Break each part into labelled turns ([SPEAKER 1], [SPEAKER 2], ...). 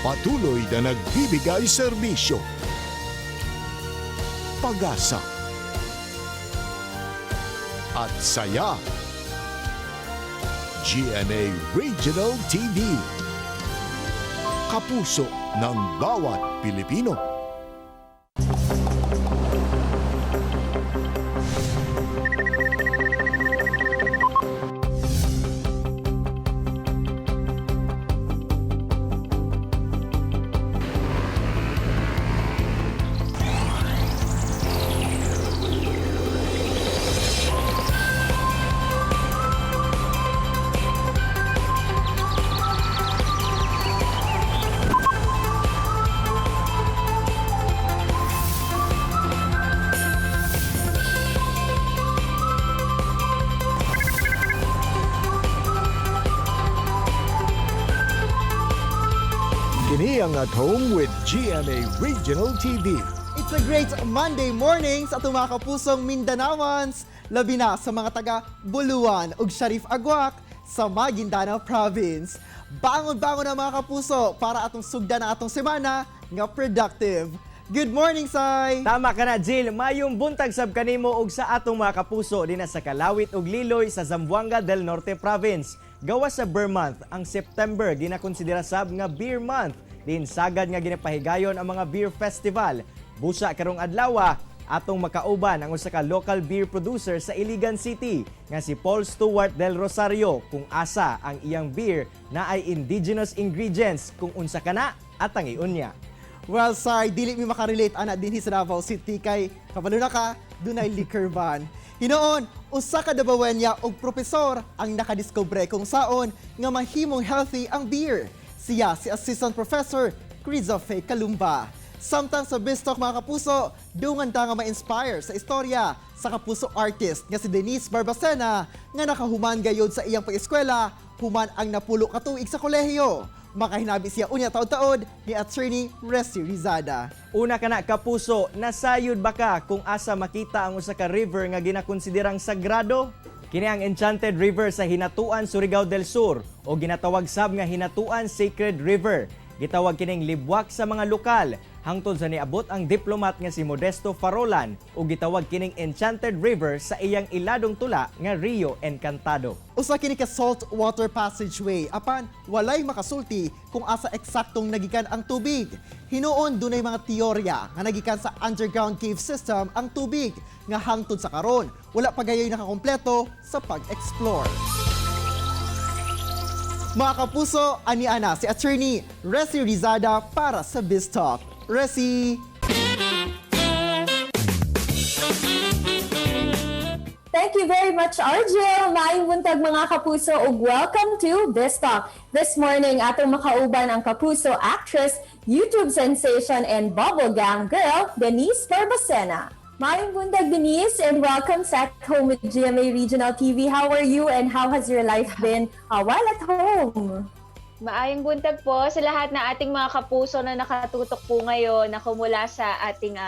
[SPEAKER 1] Patuloy na nagbibigay serbisyo, pag-asa, at saya. GMA Regional TV. Kapuso ng bawat Pilipino. Kini ang At Home with GMA Regional TV.
[SPEAKER 2] It's a great Monday morning sa atong mga kapusong Mindanawans, labi na sa mga taga Buluan ug Sharif Aguak sa Maguindanao Province. Bangon-bangon na, mga kapuso, para atong sugdan ang atong semana nga productive. Good morning, Sai!
[SPEAKER 3] Tama ka na, Jill. Mayong buntag sab kanimo ug sa atong mga kapuso dinha sa Kalawit ug Liloy sa Zamboanga del Norte Province. Gawas sa Ber Month, ang September ginakonsidera sab nga Beer Month. Din sagad nga ginapahigayon ang mga beer festival. Busa karong adlaw, atong makauban ang usa ka local beer producer sa Iligan City nga si Paul Stewart del Rosario kung asa ang iyang beer na ay indigenous ingredients, kung unsa kana at ang niya.
[SPEAKER 2] Well, Sai, dili mi makarelate ana dinhi sa Davao City kay kabalo na ka, dunay liquor ban. Hinoon, usa ka Dabawenya og propesor ang nakadiskubre kung saon nga mahimong healthy ang beer. Siya si Assistant Professor Crizofe Kalumba. Samtang sa Biztalk, mga kapuso, dungan ta nga ma-inspire sa istorya sa kapuso artist nga si Denise Barbacena nga nakahuman gayod sa iyang pag-eskwela human ang 10 ka tuig sa kolehiyo. Makahinabi siya unya taod-taod ni Attorney Resi Rizada.
[SPEAKER 3] Una kana, kapuso, nasayod ba ka kung asa makita ang usa ka river nga ginakonsiderang sagrado? Kini ang Enchanted River sa Hinatuan, Surigao del Sur o ginatawag sab nga Hinatuan Sacred River. Gitawag kining libwak sa mga lokal hangtod sa niabot ang diplomat nga si Modesto Farolan ug gitawag kining Enchanted River sa iyang iladong tula nga Rio Encantado.
[SPEAKER 2] Usa kini ka salt water passageway apan walay makasulti kung asa eksaktong nagikan ang tubig. Hinuon, dunay mga teorya nga nagikan sa underground cave system ang tubig nga hangtod sa karon wala pa gayoy nakakompleto sa pag-explore. Mga kapuso, ani-ana si Attorney Resi Rizada para sa Biz Talk. Resi!
[SPEAKER 4] Thank you very much, Argel. Maayong buntag, mga kapuso, ug welcome to Biz Talk. This morning, atong makauban ang kapuso actress, YouTube sensation, and bubble gang girl, Denise Barbacena. Maayong buntag, Denise, and welcome sa At Home with GMA Regional TV. How are you and how has your life been while at home?
[SPEAKER 5] Maayong buntag po sa lahat na ating mga kapuso na nakatutok po ngayon na kumula sa ating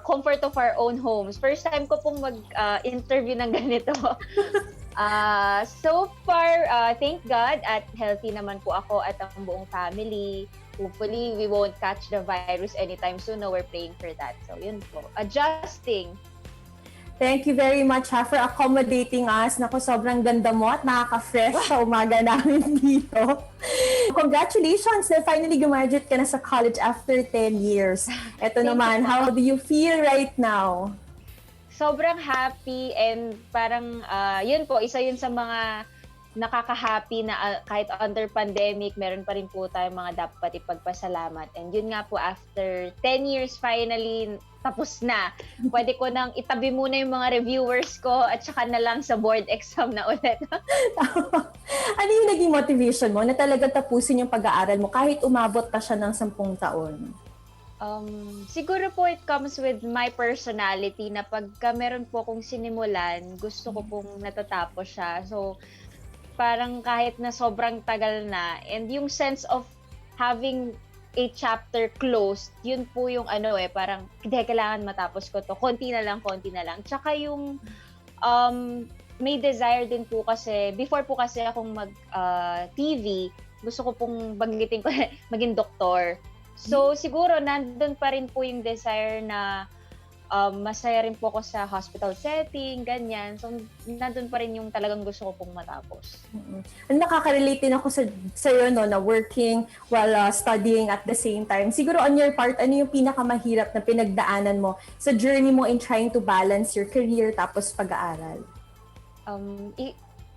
[SPEAKER 5] comfort of our own homes. First time ko pong mag-interview ng ganito. So far, thank God at healthy naman po ako at ang buong family. Hopefully, we won't catch the virus anytime soon. No, we're praying for that. So, yun po. Adjusting.
[SPEAKER 4] Thank you very much ha, for accommodating us. Naku, sobrang ganda mo at nakaka-fresh sa umaga namin dito. Congratulations na finally graduate ka na sa college after 10 years. Ito
[SPEAKER 5] Thank
[SPEAKER 4] naman,
[SPEAKER 5] you po.
[SPEAKER 4] how do you feel right now?
[SPEAKER 5] Sobrang happy and parang yun po, isa yun sa mga nakaka-happy na kahit under pandemic, meron pa rin po tayong mga dapat ipagpasalamat. And yun nga po, after 10 years, finally, tapos na. Pwede ko nang itabi muna yung mga reviewers ko at saka na lang sa board exam na ulit.
[SPEAKER 4] Ano yung naging motivation mo na talagang tapusin yung pag-aaral mo kahit umabot pa siya ng 10 taon?
[SPEAKER 5] Siguro po it comes with my personality na pagka meron po akong sinimulan, gusto ko pong natatapos siya. So, parang kahit na sobrang tagal na, and yung sense of having a chapter closed, yun po yung ano eh, parang, hindi, kailangan matapos ko to. Konti na lang, konti na lang. Tsaka yung, may desire din po kasi, before po kasi akong mag TV, Gusto ko pong banggitin ko, maging doktor. So, siguro, nandun pa rin po yung desire na masaya rin po ako sa hospital setting, ganyan. So, nandun pa rin yung talagang gusto ko pong matapos.
[SPEAKER 4] And nakaka-relate din ako sa'yo, no, na working while studying at the same time. Siguro on your part, ano yung pinakamahirap na pinagdaanan mo sa journey mo in trying to balance your career tapos pag-aaral?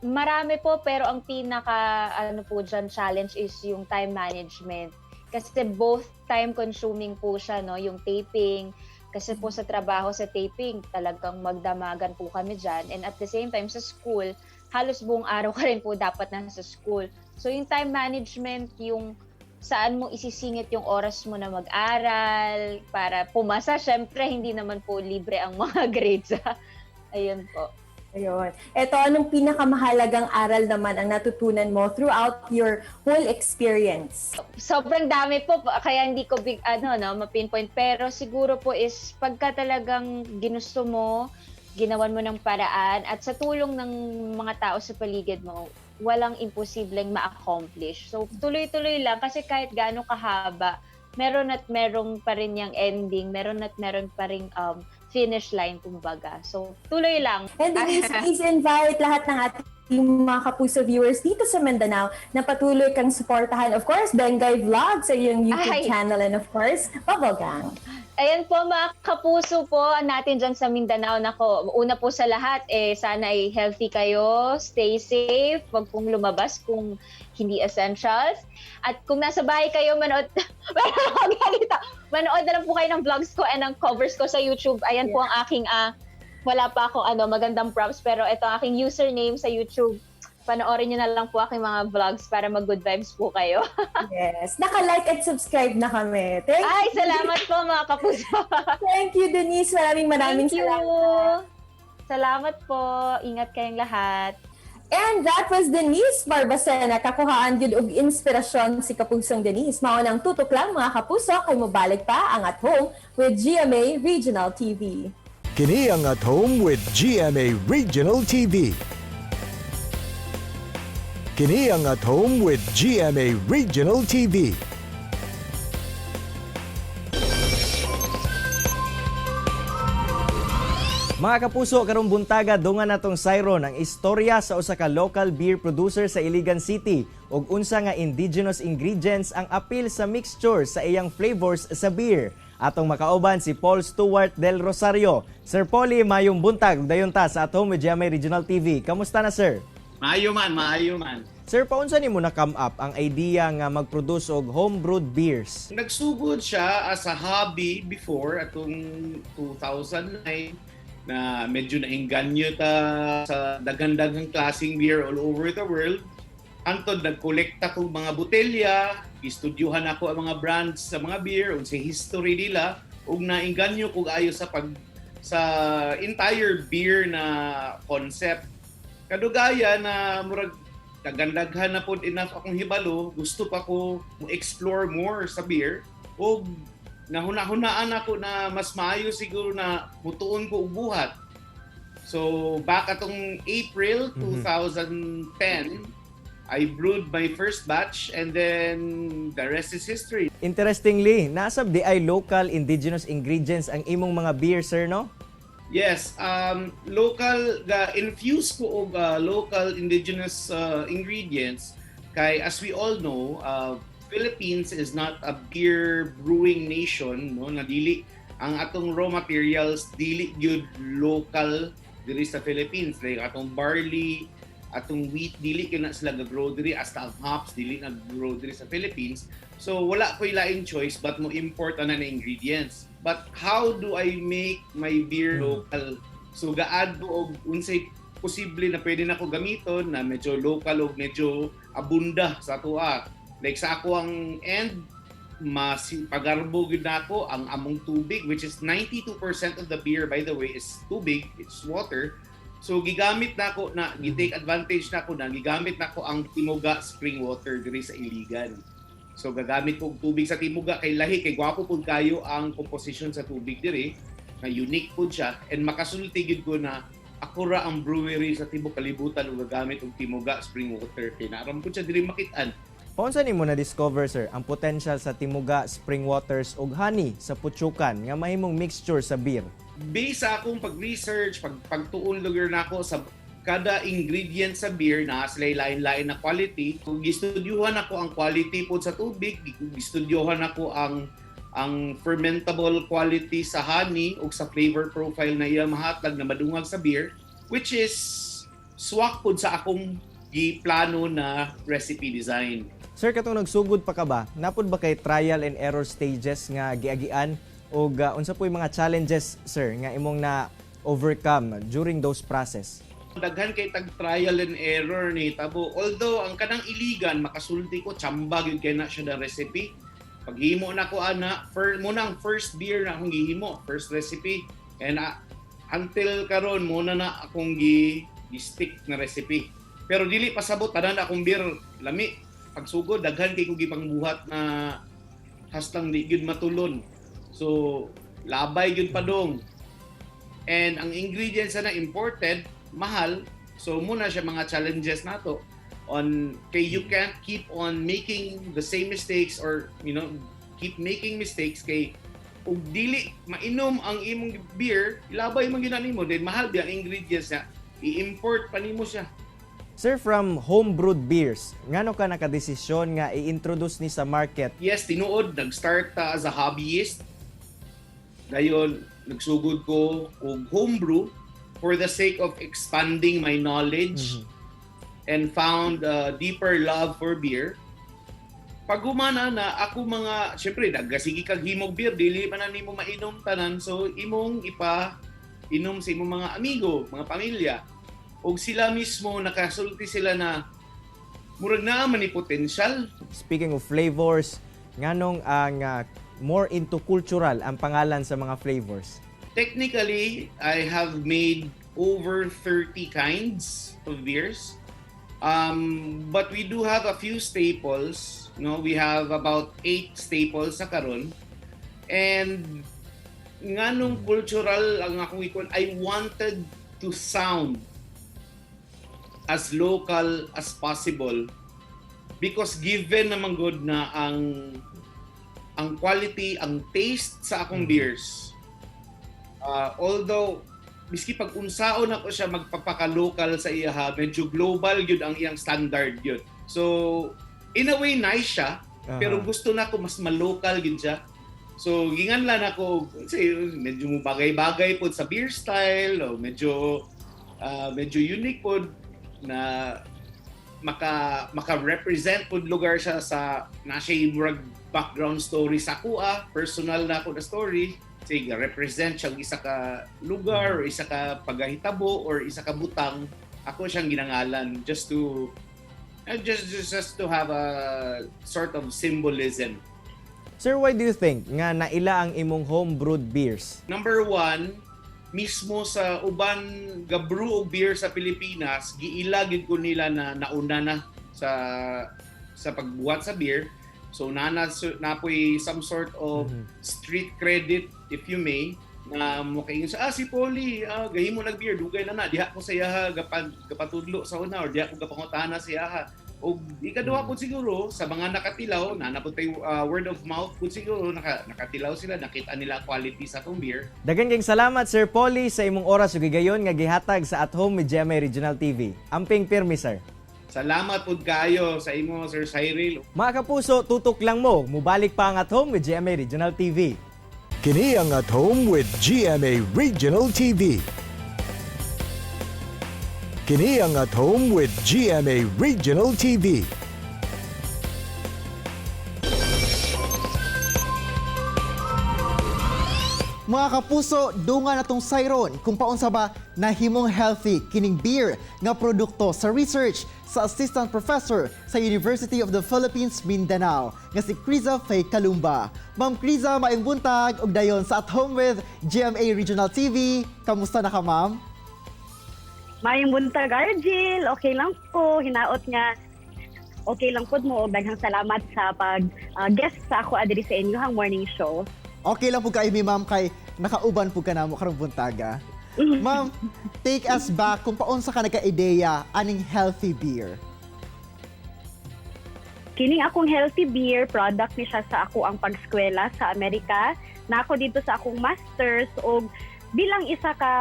[SPEAKER 5] Marami po, pero ang pinaka ano po dyan, challenge is yung time management. Kasi both time consuming po siya, no, yung taping. Kasi po sa trabaho sa taping, talagang magdamagan po kami dyan. And at the same time, sa school, halos buong araw ka rin po dapat nasa school. So yung time management, yung saan mo isisingit yung oras mo na mag-aral para pumasa. Syempre, hindi naman po libre ang mga grades. Ayun po.
[SPEAKER 4] Ayun. Eto, anong pinakamahalagang aral naman ang natutunan mo throughout your whole experience?
[SPEAKER 5] Sobrang dami po, kaya hindi ko big ano, no, ma-pinpoint, pero siguro po is pagka talagang ginusto mo, ginawan mo ng paraan at sa tulong ng mga tao sa paligid mo, walang imposibleng ma-accomplish. So tuloy-tuloy lang kasi kahit gaano kahaba, meron at merong pa rin yung ending, meron at meron pa rin finish line kumbaga. So tuloy lang.
[SPEAKER 4] And Denise, please invite lahat ng ating mga Kapuso viewers dito sa Mindanao na patuloy kang suportahan. Of course, Bengay Vlog sa iyong YouTube
[SPEAKER 5] Ay.
[SPEAKER 4] Channel and of course, Bubble Gang.
[SPEAKER 5] Ayan po, mga kapuso po natin dyan sa Mindanao. Nako, una po sa lahat, eh, sana ay healthy kayo, stay safe, wag pong lumabas kung hindi essentials. At kung nasa bahay kayo, manood, meron akong ganito. Manood na lang po kayo ng vlogs ko and ng covers ko sa YouTube. Ayan po ang aking, wala pa akong ano, magandang props, pero ito ang aking username sa YouTube. Panoorin nyo na lang po aking mga vlogs para mag-good vibes po kayo.
[SPEAKER 4] Yes. Naka-like at subscribe na kami. Thank
[SPEAKER 5] Ay, salamat po, mga kapuso.
[SPEAKER 4] Thank you, Denise. Maraming maraming
[SPEAKER 5] Thank you.
[SPEAKER 4] salamat.
[SPEAKER 5] Salamat po. Ingat kayong lahat.
[SPEAKER 4] And that was Denise Barbacena. Kakuhaan gyud og inspirasyon si Kapusong Denise. Mao nang tutok lang, mga kapuso, kay mobalik pa ang At Home with GMA Regional TV.
[SPEAKER 1] Kini ang At Home with GMA Regional TV. Kini ang At Home with GMA Regional TV.
[SPEAKER 3] Mga kapuso, karong buntaga dungan natong sayron ang istorya sa usa ka local beer producer sa Iligan City ug unsa nga indigenous ingredients ang apil sa mixture sa iyang flavors sa beer. Atong makauban si Paul Stewart del Rosario. Sir Polly, mayong buntag ug dayon ta sa At Home with GMA Regional TV. Kamusta na, sir?
[SPEAKER 6] Maayo man, maayo man.
[SPEAKER 3] Sir, paunsa nimo na come up ang idea nga mag-produce og homebrewed beers?
[SPEAKER 6] Nagsugod siya as a hobby before atong 2009 na medyo naengganyo ta sa daghan-daghang klaseng beer all over the world. Antod nagkolekta ko mga botelya, istudyuhan ako ang mga brands sa mga beer, unsay history nila, ug naengganyo ko ayo sa entire beer na concept. Kadugaya na murag daghan-daghan na pod enough akong hibalo, gusto pa ko mo explore more sa beer ug nahuna-hunaan ako na mas maayo siguro na mutuon ko og buhat. So back atong April 2010, I brewed my first batch and then the rest is history.
[SPEAKER 3] Interestingly, nasab di ay local indigenous ingredients ang imong mga beer, sir, no?
[SPEAKER 6] Yes, local ga infuse ko og local indigenous ingredients kay as we all know, Philippines is not a beer brewing nation, no, na dili ang atong raw materials, dili gyud local diri sa Philippines, like atong barley, atong wheat, dili gyud na sila ga-grow diri, hasta ang hops dili nag-grow diri sa Philippines. So wala ko'y laing choice but mo import ana na ingredients. But how do I make my beer local? So ga-add ko og unsay posible na pwede nako gamiton na medyo local og medyo abunda sa atoa. Like sa ako ang end, mas pagarbo gyud nako ang among tubig, which is 92% of the beer, by the way, is tubig, it's water. So gigamit nako na, gi-take advantage nako na gigamit nako ang Timuga spring water diri sa Iligan. So gagamit ko og tubig sa Timuga kay lahi kay gwapo pud kayo ang composition sa tubig diri na unique pud siya, and makasulti gyud ko na ako ra ang brewery sa tibuok kalibutan ug gagamit og Timuga spring water kay naa ra pud siya diri makit-an.
[SPEAKER 3] Paunsa nimo na discover, sir, ang potential sa timuga, spring waters ug honey sa putsukan nga mahimong mixture sa beer?
[SPEAKER 6] Based sa akong pag-research, pagtuon lugar nako sa kada ingredient sa beer na sila lain-lain na quality. Kung gistudyuhan ako ang quality po sa tubig, gistudyuhan ako ang fermentable quality sa honey ug sa flavor profile na iya mahatag na madungag sa beer, which is swak pod sa akong giplano na recipe design.
[SPEAKER 3] Sir, katong nagsugod pa ka ba, napod ba kay trial and error stages nga giagian ug unsa po'y mga challenges, sir, nga imong na overcome during those process?
[SPEAKER 6] Daghan kay tag trial and error ni tabo. Although ang kanang Iligan, makasulti ko, tsamba gyud kay na siya na recipe. Paghimo na ko ana, muna ang first beer na akong gihimo, first recipe. And until karon muna na akong gi stick na recipe. Pero dili pasabot tanan akong beer lami. Pagsugod daghan kay ko gipangbuhat na hastang di gyud matulon. So labay gyud padong. And ang ingredients na imported, mahal. So muna siya mga challenges nato on kay you can't keep on making the same mistakes or keep making mistakes kay ug dili mainom ang imong beer, ilabay man gyud nimo, then mahal biya ang ingredients niya, i-import pa nimo siya.
[SPEAKER 3] Sir, from homebrewed beers, ngano ka nakadesisyon nga i-introduce ni sa market?
[SPEAKER 6] Yes, tinuod, nag-start ta as a hobbyist. Dayon nagsugod ko og homebrew for the sake of expanding my knowledge and found a deeper love for beer. Pag humana na ako mga, syempre naggasigi kag himog beer, dili man na nimo mainom tanan, so imong ipa inom sa imong mga amigo, mga pamilya. Og sila mismo nakasulti sila na murag naa man ni potential.
[SPEAKER 3] Speaking of flavors, nganong ang more into cultural ang pangalan sa mga flavors?
[SPEAKER 6] Technically, I have made over 30 kinds of beers. But we do have a few staples. No, we have about 8 staples sa karon. And nganong cultural ang akong ikon, I wanted to sound as local as possible because given naman good na ang quality, ang taste sa akong beers. Although miski pag unsaon ako siya magpapaka-local sa iya, medyo global yun ang iyang standard yun. So in a way nice siya, pero gusto na ako mas ma-local yun siya. So ginganlan ako, say, medyo mo bagay-bagay pod sa beer style o medyo unique pod na maka-represent pod lugar siya sa na siya murag background story sa kuha, personal na ako na story. Sige, represent siya og isa ka lugar or isa ka pagahitabo or isa ka butang. Ako siyang ginangalan just to have a sort of symbolism.
[SPEAKER 3] Sir, why do you think nga naila ang imong homebrewed beers?
[SPEAKER 6] Number one, mismo sa uban gabrew og beer sa Pilipinas, giila gid ko nila na nauna na sa pagbuhat sa beer. So nana napoy some sort of street credit, if you may, na mo kay sa si Polly, gahimo nag beer, dugay na na diha ko sa iyaha gapatudlo sa una or diha ko gapangutana sa iyaha. Og ikaduha pud siguro sa mga nakatilaw na napud tay word of mouth pud siguro, nakatilaw sila, nakita nila quality sa atong beer.
[SPEAKER 3] Daghang kayong salamat, Sir Polly, sa imong oras ug higayon nga gihatag sa At Home with GMA Regional TV. Amping pirmi, sir.
[SPEAKER 6] Salamat pud kayo sa imo, Sir Cyril.
[SPEAKER 3] Mga kapuso, tutok lang mo. Mubalik pa ang At Home with GMA Regional TV.
[SPEAKER 1] Kini ang At Home with GMA Regional TV. Kini ang At Home with GMA Regional TV.
[SPEAKER 2] Mga kapuso, dunga na tong sayron kung paunsa ba nahimong healthy kining beer nga produkto sa research sa assistant professor sa University of the Philippines Mindanao nga si Criza Faye Kalumba. Ma'am Criza, maayong buntag ug dayon sa At Home with GMA Regional TV. Kamusta na ka, ma'am?
[SPEAKER 7] Maayong buntag, Argil. Okay lang po. Hinaot nga okay lang po mo. Daghang salamat sa pag guest sa ako adiri sa inyong morning show.
[SPEAKER 2] Okay lang po kayo mi, ma'am, kay nakauban po ka namo karong buntaga. Ma'am, take us back kung paunsa ka nagka-ideya aning healthy beer.
[SPEAKER 7] Kining akong healthy beer product ni siya sa ako ang pagskwela sa Amerika. Na ako dito sa akong masters og bilang isa ka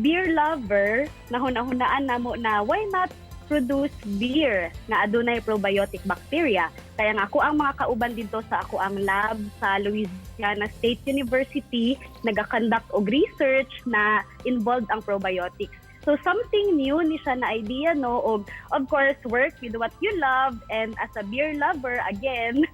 [SPEAKER 7] beer lover, nahuna-hunaan namo na why not produce beer nga adunay probiotic bacteria. Kaya nga ako ang mga kauban dito sa ako ang lab sa Louisiana State University nagaconduct og research na involved ang probiotics. So something new ni siya na idea, no, og of course work with what you love, and as a beer lover again,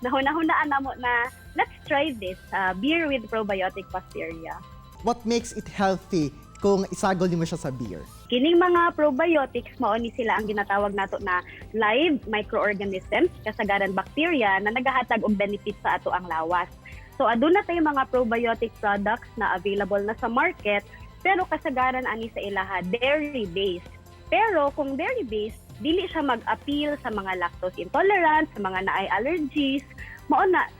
[SPEAKER 7] nahuna-hunaan namo na let's try this beer with probiotic bacteria.
[SPEAKER 2] What makes it healthy kung isagol nimo siya sa beer?
[SPEAKER 7] Kining mga probiotics, mao ni sila ang ginatawag nato na live microorganisms, kasagaran bacteria na nagahatag og benefit sa ato ang lawas. So aduna tay mga probiotic products na available na sa market, pero kasagaran ani sa ilaha dairy based. Pero kung dairy based, dili siya mag-appeal sa mga lactose intolerant, sa mga naay allergies. Mao na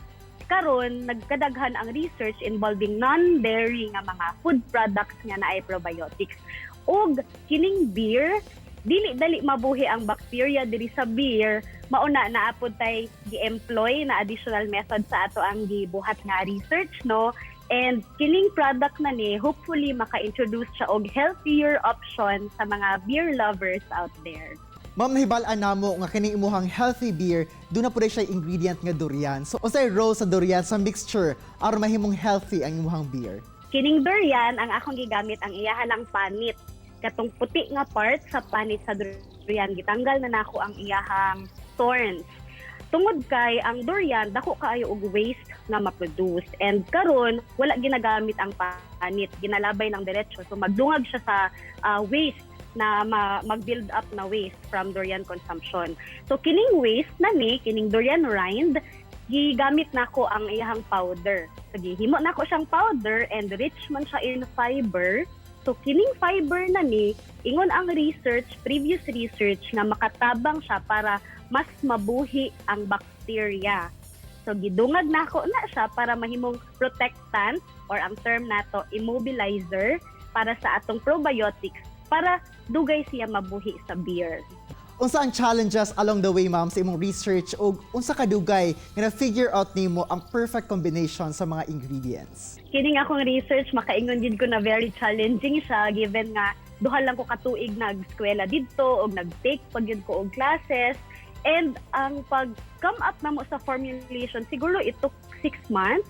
[SPEAKER 7] karon nagkadaghan ang research involving non-dairy nga mga food products nga naay probiotics. Ug kining beer, dili dali mabuhi ang bacteria diri sa beer, mao na naa pod tay gi-employ na additional method sa ato ang gibuhat nga research, no, and kining product na ni hopefully maka-introduce siya og healthier option sa mga beer lovers out there.
[SPEAKER 2] Ma'am, nahibal-an namo nga kining imuhang healthy beer, duna pud siya ingredient nga durian. So, unsay role sa durian sa mixture aron mahimong healthy ang imuhang beer?
[SPEAKER 7] Kining durian, ang akong gigamit ang iyaha lang panit, katong puti nga part sa panit sa durian. Gitanggal na nako ang iyahang thorns tungod kay ang durian dako kaayo og waste nga ma-produce, and karon wala ginagamit ang panit, ginalabay ng diretso, so magdungag siya sa waste na mag-build up na waste from durian consumption. So kining waste na ni, kining durian rind, gigamit nako ang iyahang powder. So gihimo nako siyang powder and rich man siya in fiber. So kining fiber na ni, ingon ang research, previous research, nga makatabang siya para mas mabuhi ang bacteria. So gidungag nako na siya para mahimong protectant or ang term nato immobilizer para sa atong probiotics para dugay siya mabuhi sa beer.
[SPEAKER 2] Unsa ang challenges along the way, ma'am, sa imong research ug unsa kadugay nga na-figure out nimo ang perfect combination sa mga ingredients?
[SPEAKER 7] Kining akong research, makaingon gid ko na very challenging siya given nga duha lang ko katuig nag-eskwela didto og nag-take pag yun ko og classes, and ang pag come up namo sa formulation, siguro it took 6 months,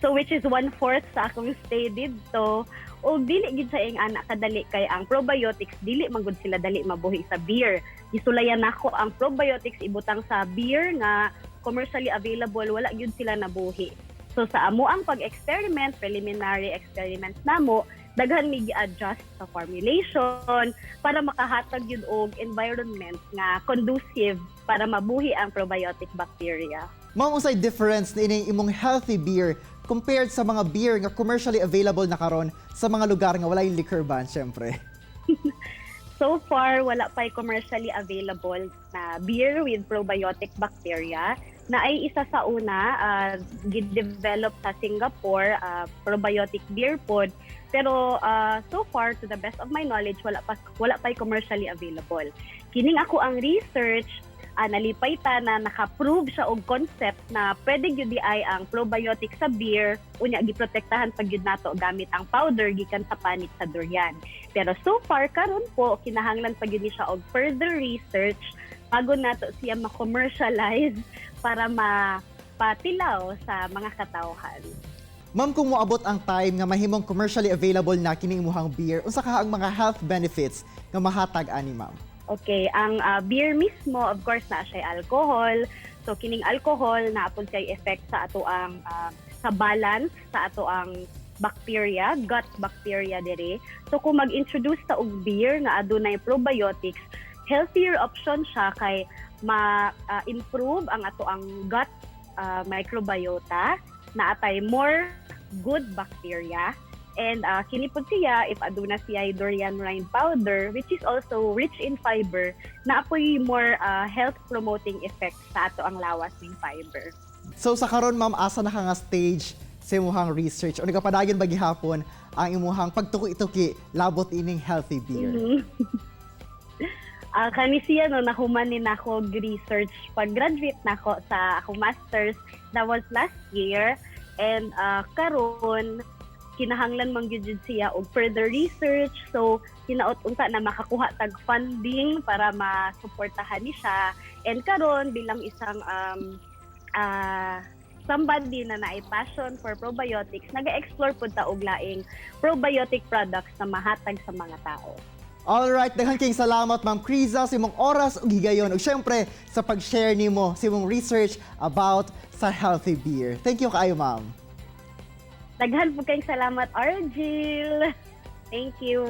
[SPEAKER 7] so which is one fourth sa akong stay didto. O dili gid sa ing ana kadali kay ang probiotics dili man gud sila dali mabuhi sa beer. Gisulayan nako ang probiotics ibutang sa beer nga commercially available, wala gyud sila nabuhi. So sa amo ang pag-experiment, preliminary experiments namo, daghan mi gi-adjust sa formulation para makahatag yun og environment nga conducive para mabuhi ang probiotic bacteria.
[SPEAKER 2] Ma'am, unsay difference ni ining imong healthy beer compared sa mga beer nga commercially available na karon sa mga lugar nga walay liquor ban, syempre?
[SPEAKER 7] So far, wala pa commercially available na beer with probiotic bacteria na ay isa sa una develop sa Singapore, probiotic beer pod. Pero so far, to the best of my knowledge, wala pa commercially available. Kining ako ang research, nalipay ta na naka-prove siya og concept na pwede gyud ay ang probiotic sa beer, unya giprotektahan pa gyud nato gamit ang powder gikan sa panit sa durian. Pero so far karon po kinahanglan pa gyud ni siya og further research bago nato siya ma-commercialize para mapatilaw sa mga katawhan.
[SPEAKER 2] Ma'am, kung moabot ang time nga mahimong commercially available na kining imuhang beer, unsa kaha ang mga health benefits nga mahatag ani, ma'am?
[SPEAKER 7] Okay, ang beer mismo, of course, naa siya alcohol. So kining alcohol naa pud siya effect sa ato ang sa balance sa ato ang bacteria, gut bacteria dire. So kung mag-introduce ta og beer nga adunay probiotics, healthier option siya kay ma-improve ang ato ang gut microbiota, naa tay more good bacteria. And kini pud siya, if aduna siya durian rind powder, which is also rich in fiber, naa poy more health promoting effect sa ato ang lawas ning fiber.
[SPEAKER 2] So sa karon, ma'am, asa na ka nga stage sa imuhang research o nagapadayon ba gihapon ang imuhang pagtuki-tuki labot ining healthy beer?
[SPEAKER 7] Kani siya, no, nahuman ni nako research pag graduate nako sa akong masters. That was last year, and karon kinahanglan man gyud jud siya og further research, so hinaot unta na makakuha tag funding para masuportahan ni siya. And karon, bilang isang somebody na naay passion for probiotics, naga-explore pud ta og laing probiotic products na mahatag sa mga tao.
[SPEAKER 2] Alright, daghan kayong salamat, Ma'am Criza, sa imong oras ug higayon ug syempre sa pag-share nimo sa imong research about sa healthy beer. Thank you kaayo, ma'am.
[SPEAKER 7] Daghan po kayong salamat, Argil. Thank you.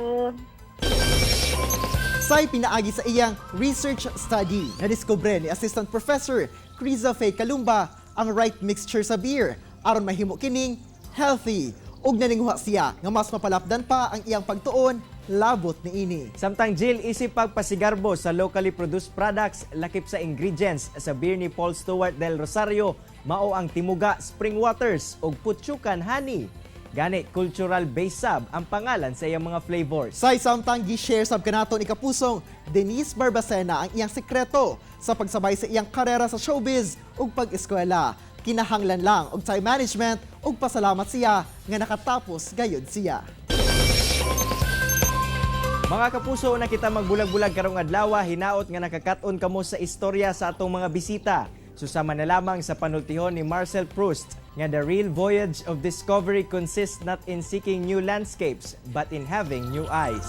[SPEAKER 2] Say pinaagi sa iyang research study, nadiskubre ni Assistant Professor Criza Faye Kalumba ang right mixture sa beer aron mahimo kining healthy. Ug naninguha siya nga mas mapalapdan pa ang iyang pagtuon labot niini.
[SPEAKER 3] Samtang Jill, isip pagpasigarbo sa locally produced products, lakip sa ingredients sa beer ni Paul Stewart del Rosario, mao ang Timuga Spring Waters ug Putsukan Honey. Gani cultural base sab ang pangalan sa iyang mga flavors.
[SPEAKER 2] Say samtang gi-share sab kanato ni kapusong Denise Barbacena ang iyang sekreto sa pagsabay sa iyang karera sa showbiz ug pag-eskwela. Kinahanglan lang og time management ug pasalamat siya nga nakatapos gayud siya.
[SPEAKER 3] Mga kapuso, na kita magbulag-bulag karong adlaw, hinaot nga nakakaton kamo sa istorya sa atong mga bisita. Susama na lamang sa panultihon ni Marcel Proust nga the real voyage of discovery consists not in seeking new landscapes but in having new eyes.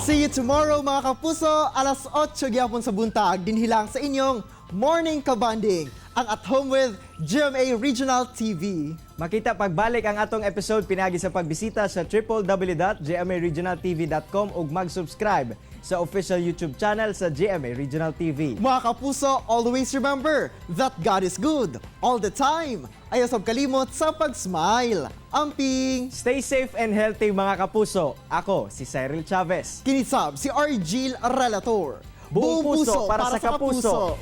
[SPEAKER 2] See you tomorrow, mga kapuso, alas 8 gyapon sa buntag, dinhi lang sa inyong Morning Kabanding, ang At Home with GMA Regional TV.
[SPEAKER 3] Makita pagbalik ang atong episode pinagi sa pagbisita sa www.gmaregionaltv.com ug mag-subscribe sa official YouTube channel sa GMA Regional TV.
[SPEAKER 2] Mga kapuso, always remember that God is good all the time. Ayaw sab kalimot sa pag-smile. Amping!
[SPEAKER 3] Stay safe and healthy, mga kapuso. Ako si Cyril Chavez.
[SPEAKER 2] Kini sab si Argil Relator.
[SPEAKER 3] Buong puso para sa kapuso.